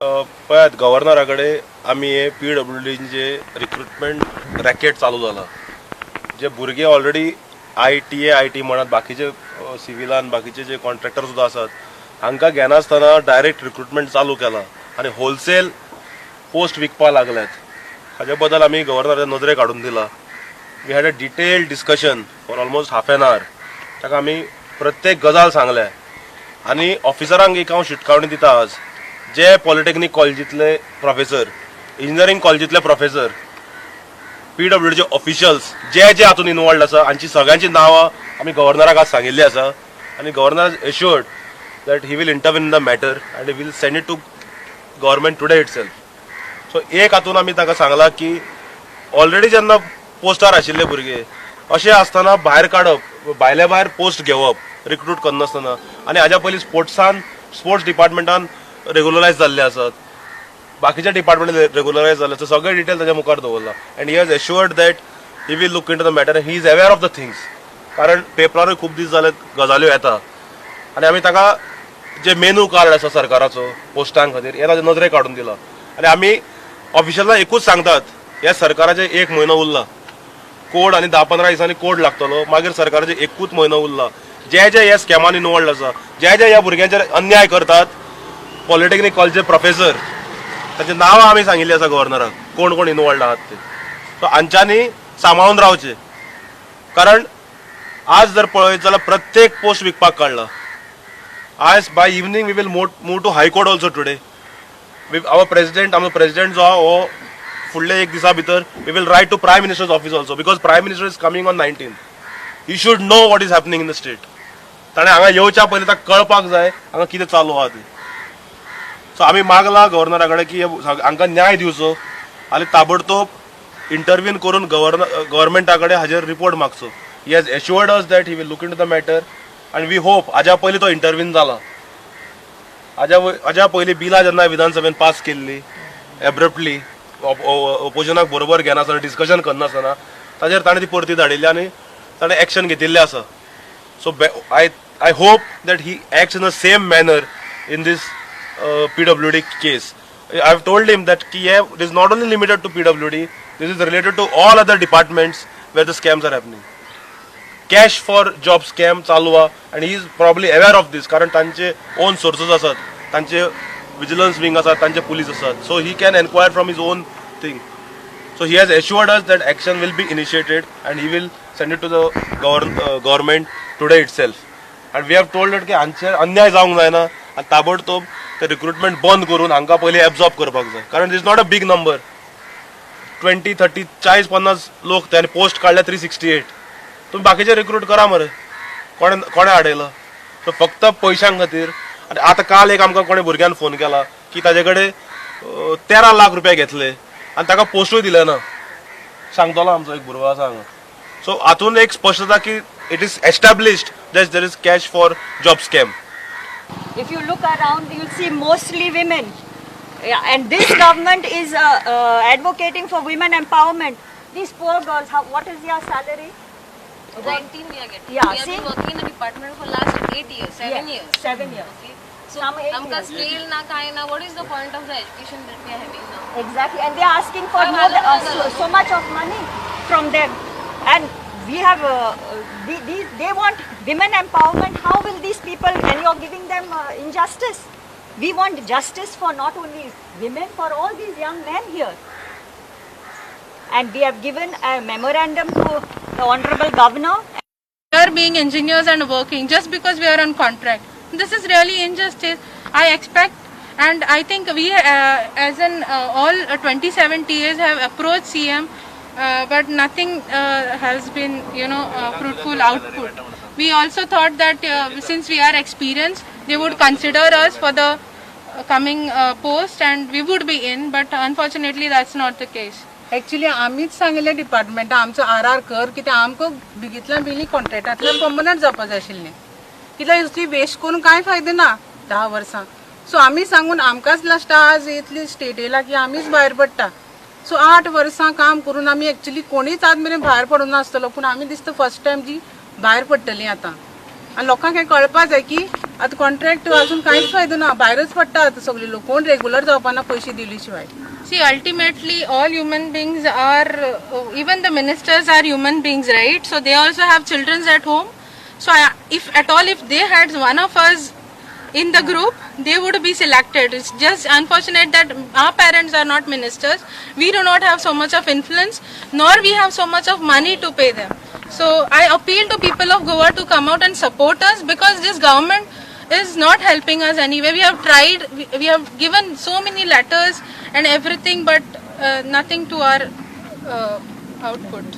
पळयात, गव्हर्नरा कडेन आमी हे पीडब्ल्यूडीचे रिक्रुटमेंट रॅकेट चालू जाला. जे भुरगे ऑलरेडी आयटीए, IT म्हणत, बाकीचे सिविलान, बाकीचे जे कॉन्ट्रॅक्टर सुद्दां आसात, हांकां घेनासतना डायरेक्ट रिक्रुटमेंट चालू केला आनी होलसेल पोस्ट विकपाक लागल्यात. हाजे बद्दल आमी गव्हर्नराच्या नदरेक हाडून दिला. We had a detailed discussion for almost half an hour. ताका आमी प्रत्येक गजाल सांगल्या आनी ऑफिसरांक एक हांव शिटकावणी दिता. आज जे पॉलिटेक्नीक कॉलेजींतले प्रोफेसर, इंजिनियरींग कॉलेजींतले प्रोफेसर, पीडब्ल्यूडीचे ऑफिशियल्स जे जे हातून इनवॉल्ड आसा, हांची सगळ्यांची नांवां आमी गव्हर्नराक आज सांगिल्ली आसा आनी governor assured that he will intervene in the matter and he will send it to government today itself. So एक हातून आमी ताका सांगलां की ऑलरेडी जेन्ना पोस्टार आशिल्ले भुरगे अशें आसतना भायर काडप, भायले भायर पोस्ट घेवप रिक्रूट करनासतना, आनी हाज्या पयलीं स्पोर्ट्सान, स्पोर्ट्स डिपार्टमेंटान रेगुलरायज जाल्ले आसात, बाकीच्या डिपार्टमेंट रेगुलरायज जाल्ले आसा, सगळे डिटेल ताच्या मुखार दवरला and he has assured that he will look into the matter. He is aware of the things, कारण पेपरारूय खूब दीस जाले गजाल्यो येता. आनी आमी ताका जे मेनू कार्ड आसा सरकाराचो पोस्टां खातीर, हे ताच्या नदरेक हाडून दिला. आनी आमी ऑफिशियलां एकूच सांगतात, ह्या सरकाराचे एक म्हयनो उरला कोड आनी 10-15 दिसांनी कोड लागतलो. मागीर सरकाराचे एकूच म्हयनो उरला. जे जे ह्या स्कॅमान इनवॉल्ड आसा, जे जे ह्या भुरग्यांचेर अन्याय करतात, पॉलिटेक्नीक कॉलेजीचे प्रोफेसर, तांची नांवां आमी सांगिल्ली आसा गव्हर्नराक, कोण कोण इनवॉल्ड आहात ते. सो हांच्यांनी सांबाळून रावचे, कारण आज जर पळयत जाल्यार प्रत्येक पोस्ट विकपाक काडला. आज by evening we will move to High Court also today with our president. आमचो प्रेसिडेंट जो आहा हो फुडले एक दिसा भितर we will write to Prime Minister's office also, because Prime Minister is coming on 19. He should know what is happening in the state. ताणें हांगा येवच्या पयलीं ताका कळपाक जाय हांगा कितें चालू आहा तें. सो आमी मागला गव्हर्नरा कडेन की हांकां न्याय दिवचो आनी ताबडतोब इंटरव्हीन करून गव्हर्नर गव्हर्मेंटा कडेन हाजेर report मागचो. He has assured us that he will look into the matter आनी we hope. हाज्या पयलीं तो इंटरव्हीन जाला. हाज्या पयलीं बिलां जेन्ना विधानसभेन पास केल्ली एब्रप्टली, ओपोजिशनाक बरोबर घेनासतना, डिस्कशन करनासतना, ताजेर ताणें ती परती धाडिल्ली आनी ताणें एक्शन घेतिल्लें आसा. So I hope that he acts in the same manner in this PWD case. I have told him that की हे it is not only limited to PWD, this is related to all other departments where the scams are happening. Cash for job scam चालू आहा आनी he is probably aware of this, कारण तांचे own sources आसात, तांचे vigilance wing आसात, तांचे police आसात, so he can enquire from his own thing. So he has assured us that action will be initiated and he will send it to the government today itself. And we have told it की हांचेर अन्याय जावंक जायना आनी ताबडतोब ते recruitment बंद करून हांकां पयलीं एब्जॉर्ब करपाक जाय, कारण is not a big number. 20, 30, 40, 50 लोक ते आनी पोस्ट काडल्या 368. तुमी बाकीचे रिक्रूट करा मरे. कोणें कोणें हाडयला? सो फक्त पयशां खातीर. आनी आतां काल एक आमकां कोणें भुरग्यान फोन केला की ताजे कडेन 13 लाख रुपया घेतले आनी ताका पोस्टूय दिले ना. सांगतलो आमचो एक भुरगो आसा हांगा. सो हातून एक स्पश्ट जाता की it is established that there is cash for job scam. If you look around, you'll see mostly women. Yeah, and this government is advocating for women empowerment. These poor girls, what is their salary? 19 we are getting. Yeah, we have see? Been working in the department for last 8 years, 7 years. 7 years. Okay. So, Some 8 आमकां years. Scale ना काय ना, what is the point of the education that we are having now? Exactly, and they are asking for How more, so much of money from them. And we have, they want women empowerment. How will these people, and you're giving them injustice? We want justice for not only women, for all these young men here. And we have given a memorandum to the Honorable Governor. We are being engineers and working just because we are on contract. This is really injustice. I expect and I think we as an all 27 TAs have approached CM, but nothing has been fruitful output. We also thought that since we are experienced, they would consider us for the coming post and we would be in, but unfortunately that's not the case. Actually आमीच सांगिल्लें डिपार्टमेंटा, आमचो are are कर, कित्याक आमकां बेगींतल्यान बेगीन कॉन्ट्रॅक्टांतल्यान permanent जावपा जाय आशिल्लें, कित्याक इतली वेस्ट करून कांय फायदो ना 10 वर्सां. सो आमी सांगून आमकांच लास्टा आज इतली स्टेट येयला की आमीच भायर पडटा. सो 8 वर्सां काम करून आमी एक्चुली कोणीच आज मेरेन भायर पडूंक नासतलो, पूण आमी दिसता फर्स्ट टायम जी भायर पडटली आतां. आनी लोकांक हें कळपा जाय की आतां कॉन्ट्रॅक्ट अजून कांयच फायदो ना, भायरच पडटा आतां सगळे लोक, कोण रेगुलर जावपा ना पयशे दिली शिवाय. See, ultimately, all human beings are, even the ministers are human beings, right? So they also have children at home. So if at all, if they had one of us in the group, they would be selected. It's just unfortunate that our parents are not ministers. We do not have so much of influence, nor we have so much of money to pay them. So I appeal to people of Goa to come out and support us, because this government is not helping us anyway. We have tried, we have given so many letters and everything, but nothing to our output.